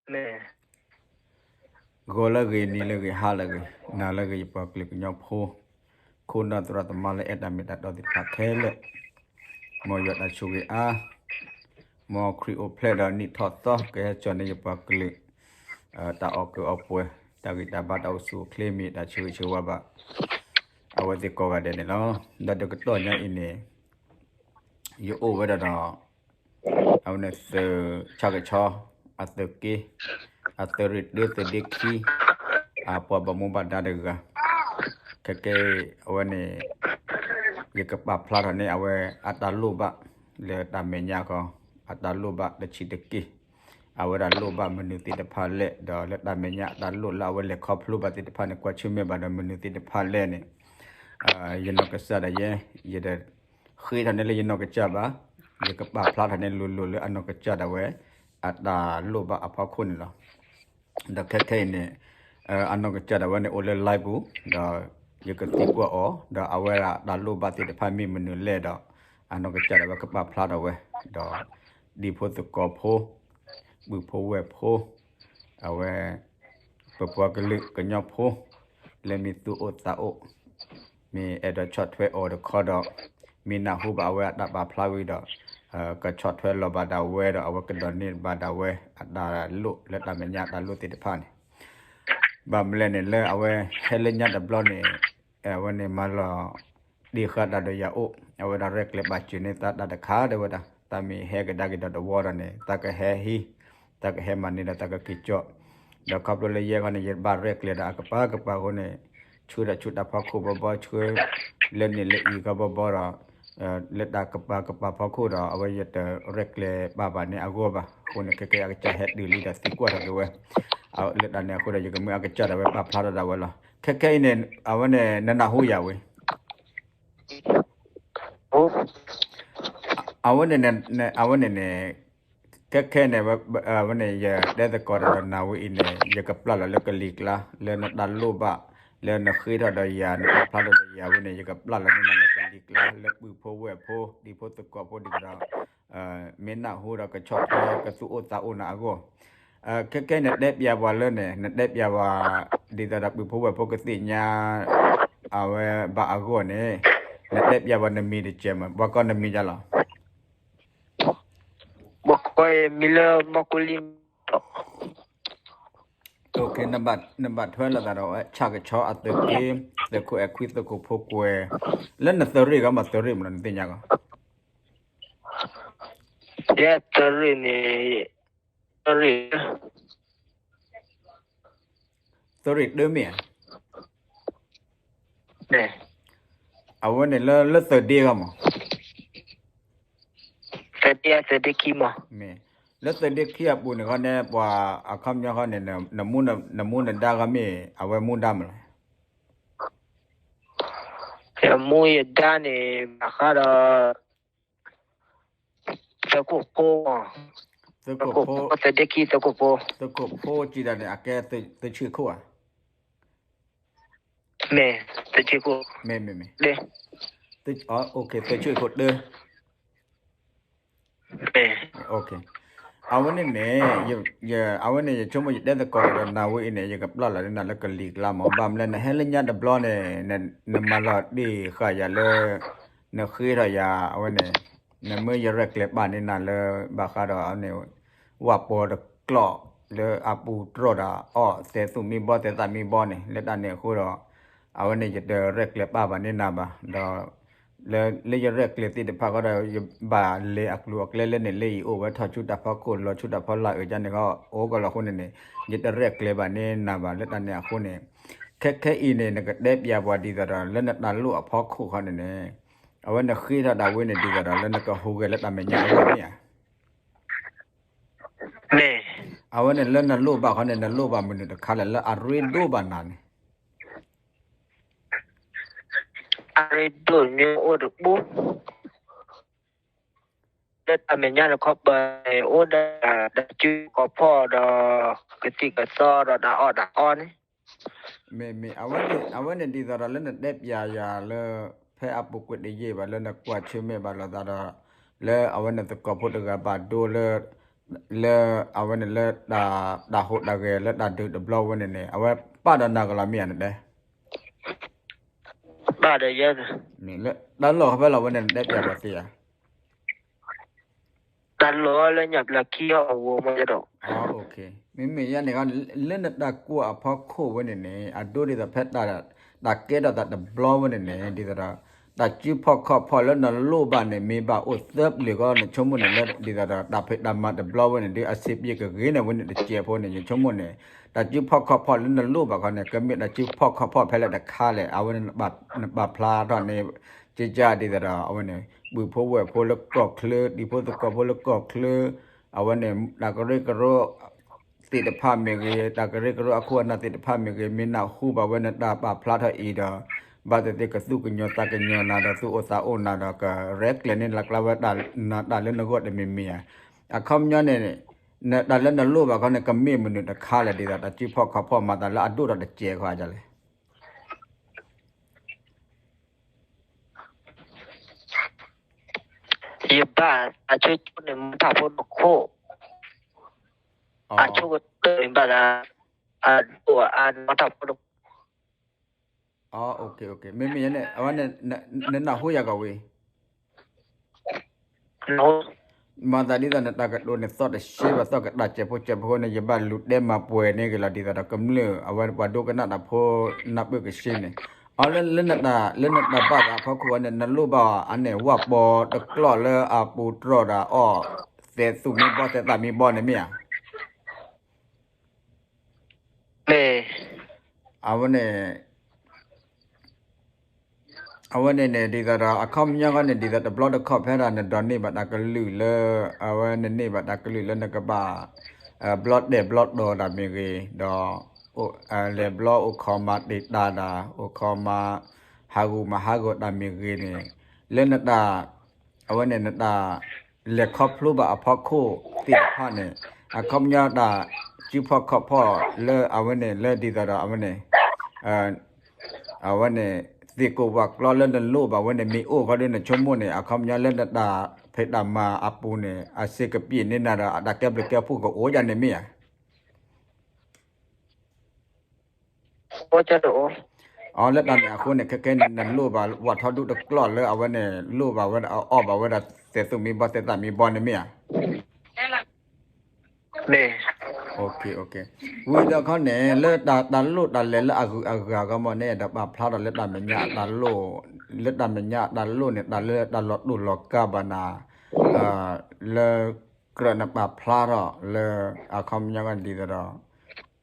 ဂီၤလၢအဂ့ၤ နံၤလၢအဂ့ၤ ဟါလၢအဂ့ၤ နၤလၢအဂ့ၤ ယပှၤကလုာ်ကညီဖိ ခိၣ်နၢ်သရၣ်သမါလၢအဲၣ်တၢ်မ့ၢ်တၢ်တီသ့ၣ်တဖၣ်ခဲလၢာ်, မ်ယွၤတၢ်ဆိၣ်ဂ့ၤအါ, မ်ခရံာ်အိၣ်ဖျဲၣ်ဒီးနံၣ်ထီၣ်သီ ကဟဲကၠီၣ်န့ၢ်ယပှၤကလုာ် တၢ်အီၣ်ကုးအီပှဲၤ တၢ်ဂံၢ်တၢ်ဘါ တၢ်အိၣ်ဆူၣ်အိၣ်ချ့ မ့ၢ်တၢ်ဆိၣ်ဂ့ၤဆိၣ်ဝါဘၣ် အဝဲသ့ၣ်ကိးဂၤဒဲးန့ၣ်လီၤ. ဒီးတကတီၢ်ညါအံၤန့ၣ် ယအိၣ်ဝဲဒၣ်ဒီး အဝဲန့ၣ်သုးဆၣ်ကဆီ အသုးက့ အသုးရ့ၣ်တၢ သုးဒ့ခံ အပှၤဘၣ်မူဘၣ်ဒါတဂၤ ခဲကဲအံၤ အဝဲန့ၣ် ယကပာ်ဖျါထီၣ်န့ၢ် အဝဲအတၢ်လိၣ်ဘၣ် လၢတၢ်မဲာ်ညါခီ အတၢ်လိၣ်ဘၣ်တဆံးတက့ၢ် အဝဲဒၣ်လိၣ်ဘၣ်မနုၤသ့ၣ်တဖၣ်လဲၣ် ဒီးလၢတၢ်မဲာ်ညါအတၢ်လိၣ်လၢအဝဲလဲၤခီဖျိဘၣ်သ့ၣ်တဖၣ်န့ၣ် ကွၢ်ဆၢၣ်မဲာ်ဘၣ်ဒီးမနုၤသ့ၣ်တဖၣ်လဲၣ်န့ၣ် ယနီၢ်ကစၢ်ဒၣ်ယဲ ယတဃ့ထီၣ်န့ၢ်လၢယနီၢ်ကစၢ်ဘၣ်, ယကပာ်ဖျါထီၣ်န့ၢ်လိၤလိၤလၢအနီၢ်ကစၢ်ဒၣ်ဝဲ အတၢ်လိၣ်ဘၣ်အဖီခိၣ်န့ၣ်လီၤ. ဒီးခဲခဲအံၤန့ၣ် အနီၢ်ကစၢ်ဒၣ်ဝဲန့ၣ်အိၣ်လၢ live ပူၤ ဒီးယကသံကွၢ်အီၤ ဒီးအဝဲဒၣ်တၢ်လိၣ်ဘၣ်သ့ၣ်တဖၣ်မ့ၢ်မနုၤလဲၣ်ဒီး အနီၢ်ကစၢ်ဒၣ်ဝဲကပာ်ဖျါထီၣ်ဝဲ ဒီး ဒံဖိသကိးဖိ ပုၢ်ဖိဝဲၢ်ဖိ အဝဲ ပပှၤကလုာ်ကညီဖိ လၢမ့ၢ်သူၣ်အိၣ်သးအိၣ် မ့ၢ်အဲၣ်ဒိးဆီၣ်ထွဲအီၤတခီဒီး မ့ၢ်နၢ်ဟူဘၣ်အဝဲအတၢ်ပာ်ဖျါဝံၤဒီး ကဆီၣ်ထွဲလီၤဘၣ်ဒၣ်ဝဲဒီး အဝဲကဒိးန့ၢ်ဘၣ်ဒၣ်ဝဲ အတၢ်လိၣ်လၢတၢ်မဲာ်ညါအတၢ်လိၣ်သ့ၣ်တဖၣ်န့ၣ် ဘၣ်မနုၤလဲၣ်န့ၣ် လၢအဝဲဟဲလၢညါတဘျီန့ၣ် အဝဲန့ၣ်မၤလီၤ တ့ၢ်ဃာ်တၢ်ဒီးယၤအိၣ် အဝဲဒၣ်ရဲၣ်ကျဲၤပာ်စၢၤန့ၢ်သးတၢ်တခါတဲဝဲဒၣ် တၢ်မ့ၢ်ဟဲကဒါက့ၤဒီးတဝီဒီးန့ၣ် တၢ်ကဟဲဟံး တၢ်ကဟဲမၤန့ၢ်ဒီးတၢ်ကက့ၤကၠီၣ် ဒီးခီဖျိလၢယဲခီန့ၣ် ယဘၣ်ရဲၣ်ကျဲၤဒီးအကပၤကပၤအဃိန့ၣ် ဆှၢဒီးဆူတၢ်ဖီခိၣ်ဘီဘီ ဆှၢလၢန့ၣ်လၢအံၤခီဘီဘီဒီး လၢတၢ်ကပၤကပၤဖီခိၣ်ဒီး အဝဲယတရဲၣ်ကျဲၤပာ်ဘၣ်န့ၢ်အဂီၢ်ဘၣ်. အဃိန့ၣ် ခဲကဲအကစၢ်ဟဲတုၤလံဒီးသံကွၢ်ထီၣ်က့ၤဝဲ လၢတၢ်န့ၣ်အဃိဒီး ယကမၢအကစၢ်ဒၣ်ဝဲပာ်ဖျါထီၣ်ဒၣ်ဝဲလီၤ. ခဲခဲအံၤန့ၣ် အဝဲန့ၣ် နနၢ်ဟူယၤဝဲ အဝဲန့ၣ် အဝဲန့ၣ်န့ၣ် ခဲခဲန့ၣ် အဝဲန့ၣ် ယတဲသကိးတၢ်ဒီးနၤဝဲအံၤန့ၣ် ယကပျၢ်လီၤလၢကလံၤကျါ လၢနတၢ်လိၣ်ဘၣ် လၢနဃ့ထီၣ်ဒီးယၤ နပာ်ဖျါထီၣ်ဒီးယၤဝဲန့ၣ် ယကပျၢ်လီၤန့ၢ်နၤလၢကလံၤကျါ လၢပုၢ်ဖိဝဲၢ်ဖိ ဒံဖိသကိးဖိဒ်သိးဒီး မ့ၢ်နၢ်ဟူဒီးကဆီၣ်ထွဲကသူၣ်အိၣ်သးအိၣ်နၤအဂီၢ် ခဲခဲနတဲပျးပှၤလၢန့ၣ် နတဲပျးပှၤ ဒ်သိးဒီးပုၢ်ဖိဝဲၢ်ဖိကသ့ၣ်ညါ အဝဲဘၣ်အဂီၢ်န့ၣ် နတဲပျးပှၤနမံၤတကဲးမး ပှၤကိးနမံၤဒ်လဲၣ် ပှၤကိးမံၤလၢမီၢ်ကူလံ နဘၣ်ထွဲလိာ်သးဒီးဝဲ ဆၣ်ကဆီအသုးက့ သုးခိၣ်အဲၣ်ခွံ သုးခိၣ်ဖိကွဲး လၢနသုးရ့ၣ်ဂီၢ်မး သုးရ့ၣ်မးလီၤ နသ့ၣ်ညါဂီၢ် ယဲသုးရ့ၣ်န့ၣ် သုးရ့ၣ် သုးရ့ၣ်တၢမ့ၢ်ဧါ အဝဲန့ၣ်လၢ လၢသုးဒ့ဂီၢ်မး သုးဒ့ သုးဒ့ခံမး မ့ၢ် လၢသုးဒ့ခံအပူၤန့ၣ်ခီန့ၣ် ပှၤအခီပညီခီန့ၣ် နမူနဒါဂီၢ်မ့ၢ် အဝဲမူဒါမးလီၤ ယမူယဒါန့ၣ် ဘၣ်ဃးဒီး သုးခိၣ်ဖိ သုးခိၣ်ဖိ သုးဒ့ခံ သုးခိၣ်ဖိ သုးခိၣ်ဖိစံးတၢ်န့ၣ် အကဲသုးဆံးခိၣ်ဧါ မ့ၢ် သုးဆံးခိၣ် မ့ၢ် မ့ၢ် မ့ၢ် သုးဆံးခိၣ်တၢ အဝဲန့ၣ်န့ၣ် အဝဲန့ၣ် ယဆိကမိၣ်ယတဲသကိးဒီးနၤဝဲအံၤန့ၣ် ယကပျၢ်လီၤန့ၢ်နၤလၢကလံၤကျါမး ဘၣ်မနုၤလဲၣ် နဟဲလၢညါတဘျီန့ၣ် နမၤလီၤတ့ၢ်ဃာ်ယၤလၢ နဃ့ထီၣ်ယၤ အဝဲန့ၣ် နမၢယရဲၣ်ကျဲၤပာ်န့ၢ်နၤလၢ ဘၣ်ဃးဒီးအဝဲန့ၣ် ဝၣ်ပီတကျီၢ် လၢအပူၤတြီၢ်ဒီးအီၣ်သဲးသူၣ်မံဘီသဲးသၣ်မံဘီန့ၣ် လၢတၢ်န့ၣ်အဃိဒီး အဝဲန့ၣ် ယတရဲၣ်ကျဲၤပာ်ဘၣ်န့ၢ်နၤဘၣ် ဒီး လၢ လၢယရဲၣ်ကျဲၤသ့ၣ်တဖၣ်ဃီဒီး ယဘၣ်လဲၤအကျိၤအကျဲလၢန့ၣ်လၢအံၤ အိၣ်ဝဲထီၣ်ဆူတၢ်ဖီခိၣ် လီၤဆူတၢ်ဖီလာ်အုးန့ၣ်ခီ အိၣ်ကီးလီၤအဃိန့ၣ်န့ၣ် ယတရဲၣ်ကျဲၤဘၣ်န့ၢ်နၤဘၣ် လၢတၢ်န့ၣ်အဃိန့ၣ် ခဲခဲအံၤန့ၣ် နကတဲပျးပှၤဒ်သိးဒီး လၢနတၢ်လိၣ်အဖီခိၣ်ခီန့ၣ်န့ၣ် အဝဲနဃ့ထီၣ်ဒၣ်ဝဲန့ၣ် ဒ်သိးဒီး လၢနကဟူးဂဲၤလၢတၢ်မဲာ်ညါအဂီၢ်မ့ၢ်ဧါ အဝဲန့ၣ်လၢနလိၣ်ဘၣ်ခီန့ၣ် နလိၣ်ဘၣ်မနုၤတခါလဲၣ် လၢအရ့ဒိၣ်ဘၣ်နၤန့ၣ် အရ့ဒိၣ်မ့ၢ်အိၣ်တဘိ လၢတၢ်မဲာ်ညါတခီပၤန့ၣ် အိၣ်ဒၣ်တၢ်စုကီၢ်ဖီၣ်ဒီး ကသံၣ်ကသီဒီးတၢ်အီၣ်တၢ်အီန့ၣ် မ့ၢ် မ့ၢ် အဝဲန့ၣ်ဒ်သိးဒီးလၢနတဲပျးယၤလၢ ဖဲအပူၤကွံာ်တယံာ်ဘၣ်လၢနကွၢ်ဆၢၣ်မဲာ်ဘၣ်လိာ်သးဒီး လၢအဝဲန့ၣ်သကိးဖိတဂၤဘၣ်ဒိလၢ လၢအဝဲန့ၣ်လၢ တၢ်ဟူးတၢ်ဂဲၤလၢတၢ်ဒုးတဘျီဝဲန့ၣ်န့ၣ် အဝဲပာ်ဒီးနၤကလီၤမ့ၢ်ဧါနတဲ, တၢ်လီၢ်ဖဲလီၤဝဲန့ၣ် နတဲပျဲပှၤသ့ဧါ. တၢ်လီၢ်လၢညၣ်ပျၢ်ခံအဝဲမ့ၢ်ဒီး, မ့မ့ၢ်ယဲန့ၣ် လၢနတၢ်ကွၢ်အဖီခိၣ်ဝဲန့ၣ်န့ၣ် အဒိဒ်သိးဖဲ တၢ်ကဲထီၣ်သးတဘျီဝဲန့ၣ်န့ၣ် ဒ်သိးဒီး တၢ်စုဖီၣ်ခီၣ်ဖီၣ်လၢနလိၣ်ဘၣ်န့ၣ် မ့ၢ်ဘၣ်အိၣ်သၢပျၢၤဃီ နဆိကမိၣ်န့ၣ်လၢ ဒ်သိးဒီး တၢ်ဖံးတၢ်မၤတဘျီဝဲန့ၣ် ဒ်အဆင်ပြေကဂ့ၤန့ၣ်ဝဲန့ၣ်တစဲးဖိန့ၣ် ယဆိကမိၣ်န့ၣ် တၢ်စုဖီၣ်ခီၣ်ဖီၣ်လၢနလိၣ်ဘၣ်ခီန့ၣ် ကမ့ၢ်တၢ်စုဖီၣ်ခီၣ်ဖီၣ်ဖဲလဲၣ်တခါလဲၣ် အဝဲန့ၣ် နပာ်ဖျါထီၣ်န့ၣ် ကကဒ်သိးဒီး အဝဲန့ၣ် ပုၢ်ဖိဝဲၢ်ဖိလၢကီၢ်ချၢ တံၤဖိသကိးဖိလၢကီၢ်ချၢ အဝဲန့ၣ် တၢ်ကရၢကရိ သ့ၣ်တဖၣ်မ့ၢ်ဂ့ၤ တၢ်ကရၢကရိအခိၣ်အနၢ်သ့ၣ်တဖၣ်မ့ၢ်ဂ့ၤ မ့ၢ်နၢ်ဟူဘၣ်ဝဲနတၢ်ပာ်ဖျါထီၣ်အံၤဒီး ဘၣ်သ့ၣ်သ့ၣ်ကသူၣ်ကညီၤသးကညီၤနၤဒီး သူၣ်အိၣ်သးအိၣ်နၤဒီး ကရဲၣ်ကျဲၤန့ၢ်လၢကျါဝဲ နတၢ်လၢနဂီၢ်တမံၤမံၤဧါ. အခီပညီန့ၣ် နတၢ်လၢနလိၣ်ဘၣ်ခီန့ၣ် ကမ့ၢ်မနုၤတခါလဲၣ် ဒ်သိးတၢ်စုဖီၣ်ခီၣ်ဖီၣ်မၤသးလၢအဒိၣ်ဒီးတစဲးဃီလဲၣ်. ယဘၣ်အဆိကတၢၢ်န့ၣ် မီထးဖိတခိၣ်, အဆိကတၢၢ်န့ၣ်ဘၣ်သး အဒိၣ်အါမီထးဖိတခိၣ်. မ့မ့ၢ်ယဲန့ၣ် အဝဲန့ၣ် နနၢ်ဟူယၤကီးဝံၤ မၤသးဒ်သိးနတၢ်ကတိၤန့ၣ် သီၣ်တရှဲဘၣ်သီၣ်ကတၢၢ်စဲးဖိစဲးဖိန့ၣ် ယဘၣ်လူၤတဲမၤပှဲၤန့ၢ်က့ၤလီၤ ဒ်သိးဒီးကမျၢၢ် အဝဲပှၤဒိကနၣ်တၢ်ဖိ နၢ်ပၢၢ်ကဆှီန့ၣ် အီလၢလၢနတၢ်လၢနတၢ်ဘၣ်သးအဖီခိၣ်ဝဲန့ၣ် နလိၣ်ဘၣ်အီၤ အန့ၣ် ဝၣ်ပီတကျီၢ်လၢအပူၤတြီၢ်ဒီးအီၣ် သဲးသူၣ်မံဘီသဲးသၣ်မံဘီန့ၣ်မ့ၢ်ဧါ. အဝဲန့ၣ် အဝဲန့ၣ်န့ၣ် ဒ်သိးဒီး အခီပညီဃီန့ၣ် ဒ်သိးတဘျီတခီၣ်ဖဲဒၣ်နဒိးန့ၢ်ဘၣ်တၢ်ကလုၢ်လၢ အဝဲနန့ၢ်ဘၣ်တၢ်ကလုၢ်လၢနကဘၣ် ဘျီတဲာ်ဘျီတီၤတၢ်မ့ၢ်ဂ့ၤ ဒီး လဲၤဘျီအိၣ်ခိးမၤတံာ်တာ်တၢ် အိၣ်ခိးမၤ ဟးဂူာ်မၤဟးဂီၤတၢ်မ့ၢ်ဂ့ၤန့ၣ် လၢနတၢ် အဝဲန့ၣ်နတၢ် လဲၤခီဖျိဘၣ်အဖီခိၣ်သ့ၣ်တဖၣ်န့ၣ် အခီပညီတၢ်စုဖီၣ်ခီၣ်ဖီၣ်လၢအဝဲန့ၣ် လၢဒ်သိးဒီးအဝဲန့ၣ် အဝဲန့ၣ် သ့ၣ်ကိၣ်ဝၣ်ကျီလၢနလိၣ်ဘၣ်ဝဲန့ၣ် မ့ၢ်အိၣ်ဃီဒီးနဆိကမိၣ်န့ၣ် အခီပညီလၢနတၢ်ဖံးတၢ်မၤအပူၤန့ၣ် အဆ့ကပံာ်န့ၢ်နၤဒီး အတၢ်ကဲဘျုးကဲဖှိၣ်ကအိၣ်ယၤန့ၣ်မ့ၢ်ဧါ. အီ လၢတၢ်န့ၣ်အဃိန့ၣ် ခဲခဲန့ၣ် နလိၣ်ဘၣ်ဝၣ်ထီဒူတကျီၢ်လၢအဝဲန့ၣ် လိၣ်ဘၣ်ဝဲဒၣ်အီၣ်ဘၣ်ဝဲဒၣ်သဲးသူၣ်မံဘီသဲးသၣ်မံဘီန့ၣ်မ့ၢ်ဧါ. ဝံၤဒီးခီန့ၣ် လၢတၢ်လိၣ်တၢ်လဲၤလၢအဂုၤအဂၤဂီၢ်မီၢ်န့ၣ် ဒီးပာ်ဖျါထီၣ်လၢတၢ်မဲာ်ညါအတၢ်လိၣ် လၢတၢ်မဲာ်ညါအတၢ်လိၣ်န့ၣ် တၢ်လၢတၢ်လီၤတူာ်လီၤကာ်ဘၣ်နၤ လၢ ကြၢးနပာ်ဖျါထီၣ်လၢ အခီပညီကဒ်သိးဒီး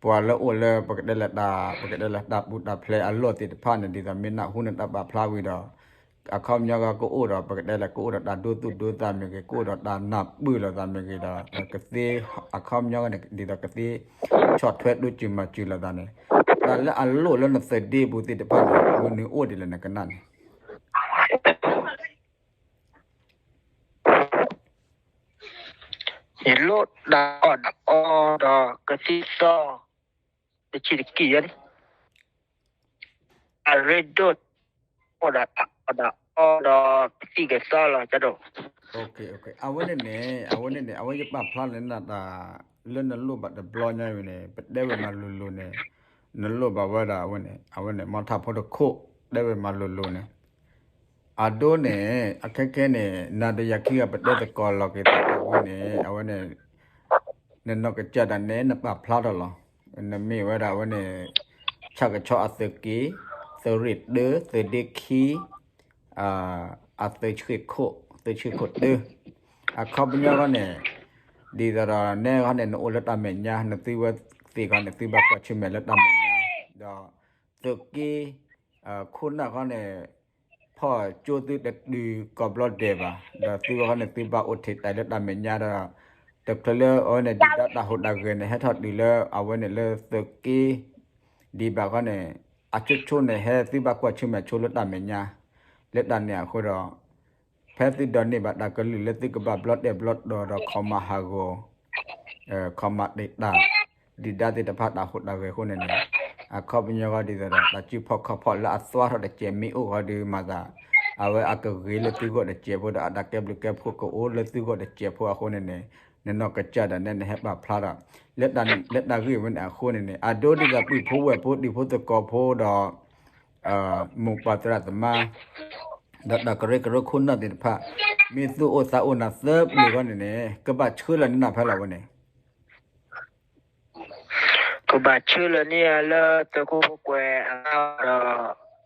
ပှၤလၢအိၣ်လၢပကတဲလၢတၢ် ပကတဲလၢတၢ်ပူၤတၢ်ဖျဲးအလီၢ်သ့ၣ်တဖၣ်န့ၣ် ဒ်သိးမ့ၢ်နၢ်ဟူနတၢ်ပာ်ဖျါဝံၤဒီး အခီပညီကကအိၣ်ဒီး ပကတဲလၢကအိၣ်ဒီးတၢ်ဒိသူၣ်ဒိသးမ့ၢ်ဂ့ၤ ကအိၣ်ဒီးတၢ်နၢ်ပၢၢ်လိာ်သးမ့ၢ်ဂ့ၤဒီး ကသ့ အခီပညီန့ၣ် ဒ်သိးကသ့ ဆီၣ်ထွဲဒိၣ်စၢၤမၤစၢၤလိာ်သးန့ၣ် တၢ်လၢအလိၣ်လၢနသဒ့ပူၤသ့ၣ်တဖၣ်န့ၣ် မနုၤအိၣ်ဒ်လဲၣ်နကနၣ်န့ၣ် ယလိၣ်တၢ်အီၣ်တၢ်အီဒီးကသံၣ်သီ တဆံးတက့ၢ်ယဲန့ၣ် အရ့ဒိၣ် အီၣ်တၢ်အီဒီးကသံၣ်ကသီလီၤ အဝဲန့ၣ်န့ၣ် အဝဲန့ၣ်န့ၣ် အဝဲယပာ်ဖျါလၢနတၢ် လၢနလိၣ်ဘၣ်တဘျီညါအံၤန့ၣ် ပတဲဝဲမၤလိၤလိၤန့ၣ် နလိၣ်ဘၣ်ဝဲဒၣ်အဝဲန့ၣ် အဝဲန့ၣ် မီထးဖိတခိၣ် တဲဝဲမၤလိၤလိၤန့ၣ် အဒိန့ၣ် အခဲခဲန့ၣ် နၤဒီးယၤခံဂၤပတဲသကိးလီၤက့ၤသးဝဲန့ၣ် အဝဲန့ၣ် နနီၢ်ကစၢ်ဒၣ်နဲ နပာ်ဖျါထီၣ်လီၤ. နမ့ၢ်ဝဲဒၣ်အဝဲန့ၣ် ဆၣ်ကဆီအသုးက့, သုးရ့ၣ်တၢ, သုးဒ့ခံ, အသုးဆှ့ၣ်ခိၣ်, သုးဆှ့ၣ်ခိၣ်တၢ, အခီပညီဃီန့ၣ် ဒ်သိးဒီးနဲဃီန့ၣ် နအိၣ်လၢတၢ်မဲာ်ညါ နသုဝဲသ့ၣ်ဃီန့ၣ် သုဘၣ်ကွၢ်ဆၢၣ်မဲာ်လၢတၢ်မဲာ်ညါ ဒီး သုးက့ ခိၣ်နၢ်ဃီန့ၣ် ဖီၣ်ကၠိသုတတုၤကိးဘျီဒဲးဘၣ် ဒီးသုဝဲဃီန့ၣ် သုဘၣ်အိၣ်ထဲးတဲာ်လၢတၢ်မဲာ်ညါဒီး တချုးလၢအဝဲန့ၣ် ဒုၣ်ဒါတၢ်ဟူးတၢ်ဂဲၤန့ၣ် ဟဲထီၣ်တုၤလၢအဝဲန့ၣ်လၢသုးက့ ဒံးဘၣ်ဃီန့ၣ် အဆိဆိန့ၣ် ဟဲသုဘၣ်ကွၢ်ဆၢၣ်မဲာ်ဆိလၢတၢ်မဲာ်ညါ လၢတၢ်န့ၣ်အဃိဒီး ဖဲသုဒိးန့ၢ်ဘၣ်တၢ်ကလုၢ်လၢသုကဘၣ်ဘျီတဲာ်ဘျီတီၤဒီး ခိးမၤဟးဂီၤ ခိးမၤတံာ်တာ် ဒုၣ်ဒါသ့ၣ်တဖၣ်တၢ်ဟူးတၢ်ဂဲၤအဃိန့ၣ်န့ၣ် အခီပညီဃီဒ်သိးဒီး တၢ်စုဖီၣ်ခီၣ်ဖီၣ်လၢအသွါထီၣ်တစဲးမ့ၢ်အိၣ်ဃီဒီးမၤသး အဝဲအကဂ့ၤလၢသုဂီၢ်တစဲးဖိဒီး အတၢ်ကဲဘျုးကဲဖှိၣ်ကအိၣ်လၢသုဂီၢ်တစဲးဖိအဃိန့ၣ်န့ၣ် နနီၢ်ကစၢ်ဒၣ်နဲ နဟဲပာ်ဖျါဒီး လၢတၢ်ဂ့ၢ်ဝဲန့ၣ်အဃိန့ၣ်န့ၣ် အဒိဒ်သိးပုၢ်ဖိဝဲၢ်ဖိ တံၤဖိသကိးဖိဒီး မိၢ်ပၢ်သရၣ်သမါ ဒီးတၢ်ကရၢကရိခိၣ်နၢ်သ့ၣ်တဖၣ် မ့ၢ်သူၣ်အိၣ်သးအိၣ်နၤသၢပျၢၤအဂီၢ်န့ၣ်န့ၣ် ကဘၣ်ဆှၢလီၤန့ၢ်နၤဖဲလဲၣ်ဝဲန့ၣ် ကဘၣ်ဆှၢလီၤန့ၢ်ယၤလၢသုးခိၣ်ဖိကွဲးအမါဒီး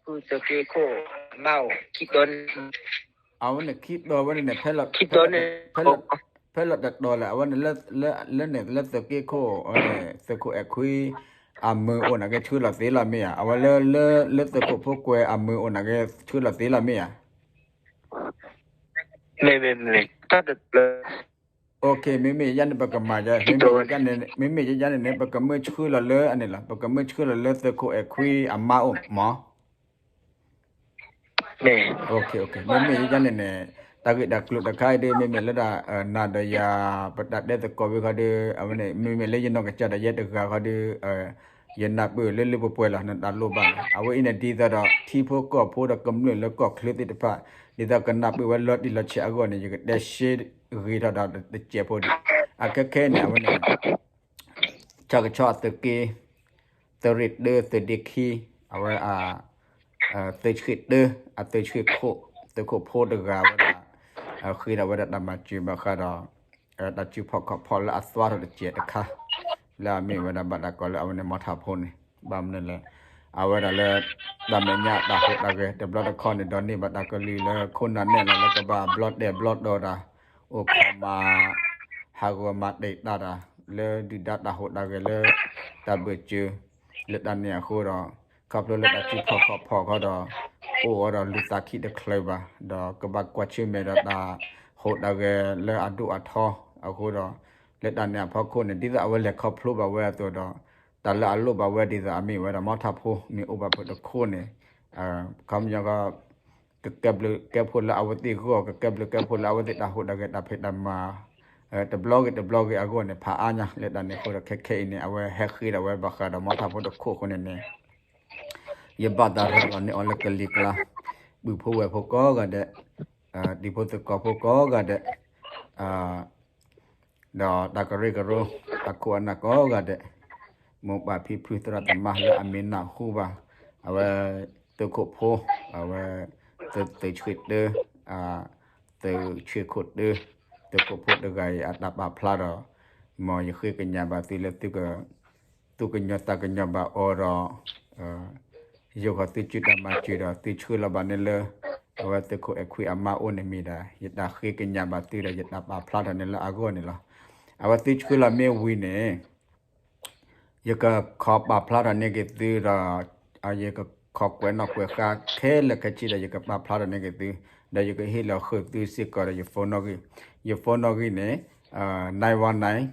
ဖုသုးက့ခိၣ်အမါအိၣ်ခံတီၤန့ၣ် အဝဲန့ၣ်ခံတီၤဝဲန့ၣ်န့ၣ် ဖဲလီၤ ဖဲလီၤတတီၤလဲၣ် အဝဲန့ၣ် လၢန့ၣ် လၢသုးက့ခိၣ်န့ၣ် သုးခိၣ်အဲၣ်ခွံ အမုာ်အိၣ်နၤက့ဆှၢလီၤသ့လီၤမ့ၢ်ဧါ, အဝဲလၢ လၢ လၢသုးခိၣ်ဖိကွဲးအမုာ်အိၣ်နၤက့ ဆှၢလီၤသ့လီၤမ့ၢ်ဧါ. မ့မ့ၢ် မ့မ့ၢ်ယယါန့ၣ် ပကမၤယါ မ့မ့ၢ်ယယါန့ၣ်န့ၣ် ပကမၢဆှၢလီၤလၢအန့ၣ်လီၤ. ပကမၢဆှၢလီၤလၢသုးခိၣ်အဲၣ်ခွံအမါအိၣ်မး. မ့မ့ၢ်ယယါန့ၣ်န့ၣ် တၢ်ဂ့ၢ်တၢ်ကျိၤတခါအံၤဒ် မ့မ့ၢ်လၢဒၣ် နၤဒီးယၤ ပတၢ်တဲသကိးဝဲခီဒ် အဝဲန့ၣ် မ့မ့ၢ်လၢယနီၢ်ကစၢ်ဒီးယဲတဂၤခီဒ် ယနၢ်ပၢၢ်လၢလၢပှဲၤပှဲၤလီၤ နတၢ်လိၣ်ဘၣ်လီၤ. အဝဲအံၤန့ၣ်ဒ်သိးဒီး ထံဖိကီၢ်ဖိဒီးကမျၢၢ်လၢကီၢ်ချၢသ့ၣ်တဖၣ် ဒ်သိးကနၢ်ပၢၢ်ဝဲလီၤတံၢ်လီၤဆဲးအဂီၢ်န့ၣ် ယကတဲရှဲဂ့ၤထီၣ်ဒီးတစဲးဖိဒံး. အခဲခဲအံၤန့ၣ် အဝဲန့ၣ် ဆၣ်ကဆီအသုးက့ သုးရ့ၣ်တၢ သုးဒ့ခံ အဝဲ သုးဆှ့တၢ အသုးဆှ့ခိၣ် သုးခိၣ်ဖိတဂၤဝဲဒၣ် ဃ့ထီၣ်ဝဲဒၣ်တၢ်မၤစၢၤဘၣ်ဃးဒီး တၢ်စုဖီၣ်ခီၣ်ဖီၣ်လၢအသွါထီၣ်တစဲးတခါ လၢအမ့ၢ်ဝဲဒၣ်ဘၣ်တၢ်ကိးလၢအဝဲန့ၣ်မီထးဖိန့ၣ် ဘၣ်မနုၤလဲၣ် အဝဲဒၣ်လၢ တၢ်မဲာ်ညါတၢ်ဟူးတၢ်ဂဲၤတဘျီတခီန့ၣ် ဒိးန့ၢ်ဘၣ်တၢ်ကလုၢ်လၢခိၣ်နၢ်နဲၣ်လီၤလၢကဘၣ်ဘျီတဲာ်ဘျီတီၤတၢ် အိၣ်ခိးမၤ ဟးဂီၤမၤတံာ်တာ်တၢ် လၢဒုၣ်ဒါတၢ်ဟူးတၢ်ဂဲၤလၢ တၢ်ဘၢၣ်စၢၤ လၢတၢ်န့ၣ်အဃိဒီး ခီဖျိလၢတၢ်စုဖီၣ်ခီၣ်ဖီၣ်ခီဒီး အိၣ်ဝဲဒီးလူၤသးခံတချုးဘၣ် ဒီးကဘၣ်ကွၢ်ဆၢၣ်မဲာ်ဒီးတၢ်ဟူးတၢ်ဂဲၤလၢအဒိၣ်အထီအဃိဒီး လၢတၢ်န့ၣ်အဖီခိၣ်န့ၣ် ဒ်သိးအဝဲလဲၤခီဖျိဘၣ်ဝဲအသိးဒီး တၢ်လၢအလိၣ်ဘၣ်ဝဲဒ်သိးအမ့ၢ်ဝဲဒၣ်မီထးဖိ မ့ၢ်အိၣ်ဘၣ်ဖုးတခိၣ်န့ၣ် ခီပညီ ကကဲဘျုးကဲဖှိၣ်လၢအဝဲသ့ၣ်ဂီၢ် ကကဲဘျုးကဲဖှိၣ်လၢအဝဲသ့ၣ်တၢ်ဟူးတၢ်ဂဲၤတၢ်ဖံးတၢ်မၤ တဘျီဂ့ၤတဘျီဂ့ၤအဂီၢ်န့ၣ် ဖးအါညါလၢတၢ်န့ၣ်အဃိဒီး ခဲခဲအံၤန့ၣ် အဝဲဟဲဃ့ဒီးဝဲဘၣ်ဃးဒီးမီထးဖိတခိၣ်အဃိန့ၣ်န့ၣ် ယဘၣ်သးရၤလီၤန့ၢ်အီၤလၢကလံၤကျါ ပုၢ်ဖိဝဲၢ်ဖိကိးဂၤဒဲး တံၤဖိသကိးဖိကိးဂၤဒဲး ဒီးတၢ်ကရၢကရိ အခိၣ်အနၢ်ကိးဂၤဒဲး မိၢ်ပၢ်ဖံဖုသရၣ်သမါလၢအမ့ၢ်နၢ်ဟူဘၣ် အဝဲ သုးခိၣ်ဖိ အဝဲ သုးဆှ့တၢ သုးဆှ့ခိၣ်တၢ သုးခိၣ်ဖိတဂၤအံၤ အတၢ်ပာ်ဖျါဒီး မ်ယဃ့ကညးဘၣ်သုလၢ သုကညီၤသးကညီၤဘၣ်အီၤဒီး ယိၤဃီၤသုစုတၢ်မၤစၢၤဒီး သုဆှၢလီၤဘၣ်န့ၣ်လၢ အဝဲသုးခိၣ်အဲၣ်ခွံအမါအိၣ်န့ၣ်မ့ၢ်ဒၣ် ယတၢ်ဃ့ကညးဘၣ်သုဒီး ယတၢ်ပာ်ဖျါထီၣ်န့ၣ်လၢအဂီၢ်န့ၣ်လီၤ. အဝဲသုဆှၢလီၤမ့ၢ်ဝံၤန့ၣ် ယကခီပာ်ဖျါထီၣ်န့ၢ်က့ၤသုဒီး ယကခီကွဲးနီၣ်ကွဲးဃါခဲလၢာ်ခဲဆ့ဒီး ယကပာ်ဖျါထီၣ်န့ၢ်က့ၤသု ဒီးယကဟ့ၣ်လီၤဃုာ်သုစ့ၢ်ကီးဒီးယ phone နီၣ်ဂံၢ်, ယ phone နီၣ်ဂံၢ်န့ၣ် nine one nine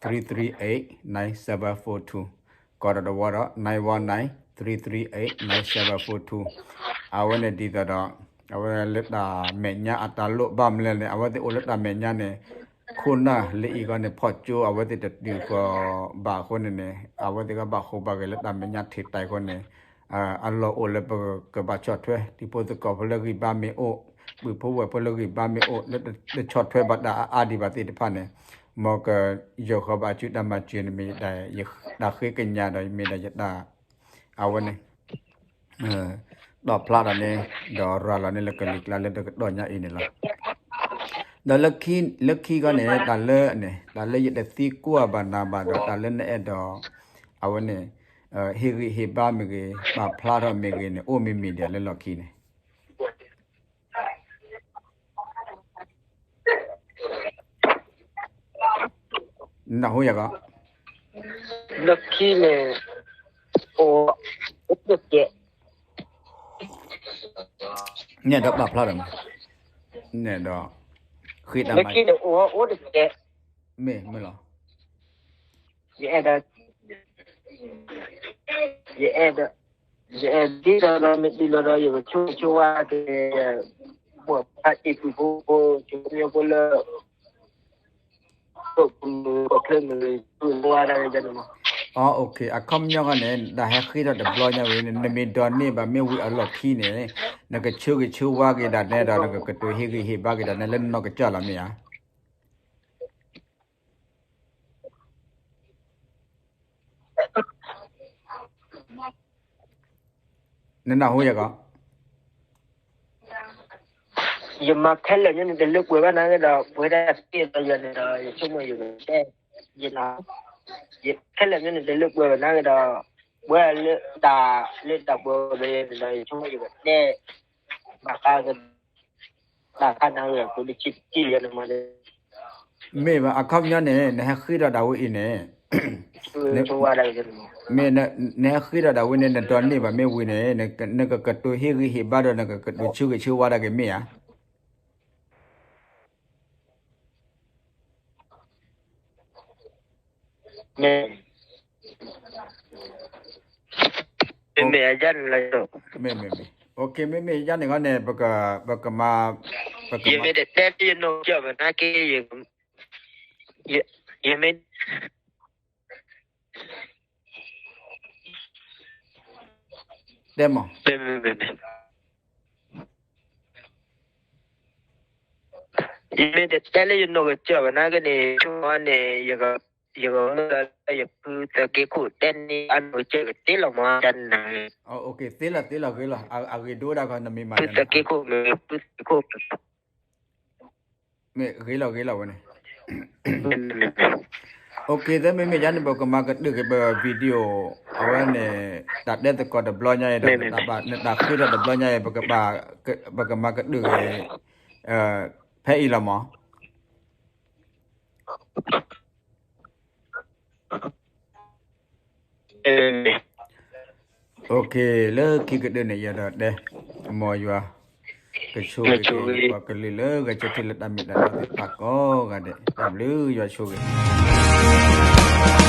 three three eight nine seven four two ကိးဒီးတဝီဒီး nine one nine three three eight nine seven four two အဝဲန့ၣ်ဒ်သိးဒီး အဝဲလၢတၢ်မဲာ်ညါအတၢ်လိၣ်ဘၣ်မနုၤလဲၣ်န့ၣ် အဝဲသ့ၣ်အိၣ်လၢတၢ်မဲာ်ညါန့ၣ် ခိၣ်နၢ်လၢအံၤဂီၢ်န့ၣ် ဖီၣ်ကၠိအဝဲသ့ၣ်တတုၤဃီၤဘၣ်အဃိန့ၣ်န့ၣ် အဝဲသ့ၣ်ကဘၣ်ဃိဘၣ်ဂ့ၤလၢတၢ်မဲာ်ညါထံးတၢ်အံၤအဃိန့ၣ် အလီၢ်အိၣ်လၢပကဘၣ်ဆီၣ်ထွဲ တံၤဖိသကိးဖိလၢဂံၢ်ဘါမ့ၢ်အိၣ် ပုၢ်ဖိဝဲၢ်ဖိလၢဂံၢ်ဘါမ့ၢ်အိၣ် လၢတဆီၣ်ထွဲဘၣ်တၢ်အါအါဒံးဘၣ်သ့ၣ်တဖၣ်န့ၣ် မ်ကယိၤဃီၤဘၣ်အစုတၢ်မၤစၢၤန့ၣ်မ့ၢ်ယတၢ်ဃ့ကညးဒီးမ့ၢ်ဒၣ်ယတၢ် အဝဲန့ၣ် တီၣ်ဖျါထီၣ်န့ၣ် ဒီးရၤလီၤန့ၣ်လၢကလံၤကျါလၢတကတီၢ်ညါအံၤန့ၣ်လီၤ. ဒီးလၢခံခီန့ၣ် တၢ်လၢန့ၣ် တၢ်လၢယတသံကွၢ်ဘၣ်နၤဘၣ်ဒီး တၢ်လၢနအဲၣ်ဒိး အဝဲန့ၣ် ဟ့ၣ်ဂံၢ်ဟ့ၣ်ဘါမ့ၢ်ဂ့ၤ ပာ်ဖျါထီၣ်မ့ၢ်ဂ့ၤန့ၣ် အိၣ်မ့ၢ်မ့ၢ်ဒ်လဲၣ်လၢလီၢ်ခံန့ၣ် နၢ်ဟူယၤကီး လၢခံန့ၣ် အိၣ်တကဲး နဲၣ်ဒီးပာ်ဖျါထီၣ်မး နဲၣ်ဒီး ဃ့တၢ်မၤ လၢခံန့ၣ် အိၣ်အိၣ်တကဲး မ့ၢ်မ့ၢ်လီၤ ယအဲၣ်ဒိး ယအဲၣ်ဒိး ယအဲၣ်ဒိးဒ်သိးဒီးမ့ၢ်တုၤလီၤဒီး ယကဆိကမိၣ်ဆိဝါက့ၤ ပှၤဖါတံၢ်ပူၤဖိ ဆိကမိၣ်ဖိလၢ ကီၢ်ချၢမ့ၢ်ဂ့ၤ ဆိကမိၣ်ဝါဒၣ်ဝဲဒၣ်န့ၣ်မး အခီပညီန့ၣ် တၢ်ဟဲဃ့ထီၣ်တဘျီညါဝဲန့ၣ် နမ့ၢ်ဒိးန့ၢ်ဘၣ်မ့ၢ်ဝံၤအလီၢ်ခံန့ၣ် နကဆၢဂ့ၤဆၢဝါက့ၤဒၣ်နဲဒီး နကကတိၤဟ့ၣ်ဂံၢ်ဟ့ၣ်ဘါက့ၤဒၣ်နဲလၢနနီၢ်ကစၢ်လီၤမ့ၢ်ဧါ နနၢ်ဟူယၤကီး, ယမၤခဲလၢာ်န့ၣ် နတလၢပှဲၤဘၣ်နာ်က့ဒီး ပှဲၤဒၣ်သ့ၣ်ဒီးယၤန့ၣ်ဒီး ယဆိကမိၣ်ယကတဲ, ယနၢ်, ယခဲလၢာ်န့ၣ် နတလၢပှဲၤဘၣ်နာ်က့ဒီး ပှဲၤလၢတၢ်, လၢတၢ်ပှဲၤဝဲန့ၣ်ဒီး ယဆိကမိၣ်ယကတဲ, ဘၣ်ဃးက တၢ်ခါနၤဂ့ၤ ပတဆံတံၢ်ယၤန့ၣ်မး, မ့ၢ်ဘၣ် အခီပညီန့ၣ် နဟဲဃ့ဒီးဒၣ်ဝဲအံၤန့ၣ်, မ့ၢ်နဟဲဃ့ဒီးဒၣ်ဝဲန့ၣ် နဒိးန့ၢ်ဘၣ်မ့ၢ်ဝံၤန့ၣ် နကကတိၤဟ့ၣ်ဂံၢ်ဟ့ၣ်ဘါဒီး နကကတိၤဆၢဂ့ၤဆၢဝါတၢ်က့ၤမ့ၢ်ဧါ. မ့မ့ၢ်အယါန့ၣ်လီၤ, မ့မ့ၢ် မ့မ့ၢ်ယါန့ၣ်ခီန့ၣ် ပကမၤ, ယမ့ၢ်တတဲလၢယနီၢ်ကစၢ်ဘၣ်နာ်က့, ယမ့ၢ် တဲမး, မ့မ့ၢ် ယမ့ၢ်တတဲလၢယနီၢ်ကစၢ်ဘၣ်နာ်က့န့ၣ် ဆိကမိၣ်န့ၣ် ယကမၢလၢယဖုသၢက့ခိၣ်တဲန့ၣ် အနီၢ်ကစၢ်ကသ့လီၤမး, သ့လီၤ သ့လီၤ ဂ့ၤလီၤ အဂ့ၤဒိၣ်ဒၣ်ခီ နမ့ၢ်မၤ ဖုသၢက့ခိၣ်မ့ၢ် ဖုသၢက့ခိၣ် မ့ၢ်ဂ့ၤလီၤဂ့ၤလီၤဝဲန့ၣ်, သၢမ့မ့ၢ်ယါန့ၣ် ပကမၤကတၢၢ်က့ၤပ video အဝဲန့ၣ် တၢ်တဲသကိးတဘျီညါအံၤဒီး နတၢ်ဃ့ထီၣ်တဘျီညါအံၤ ပကမၤကတၢၢ်က့ၤ ဖဲအံၤလီၤမး. လၢခံကတၢၢ်န့ၣ် ယအဲၣ်ဒိးတဲ မ်ယွၤ ကဆိၣ်ဂ့ၤက့ၤ ပှၤကလုာ်လၢဂဲၤဆၢထၢၣ်လၢတၢ်မ့ၢ်တၢ်တီသ့ၣ်တဖၣ်ကိးဂၤဒဲး, တၢ်ဘျုးယွၤဆိၣ်ဂ့ၤ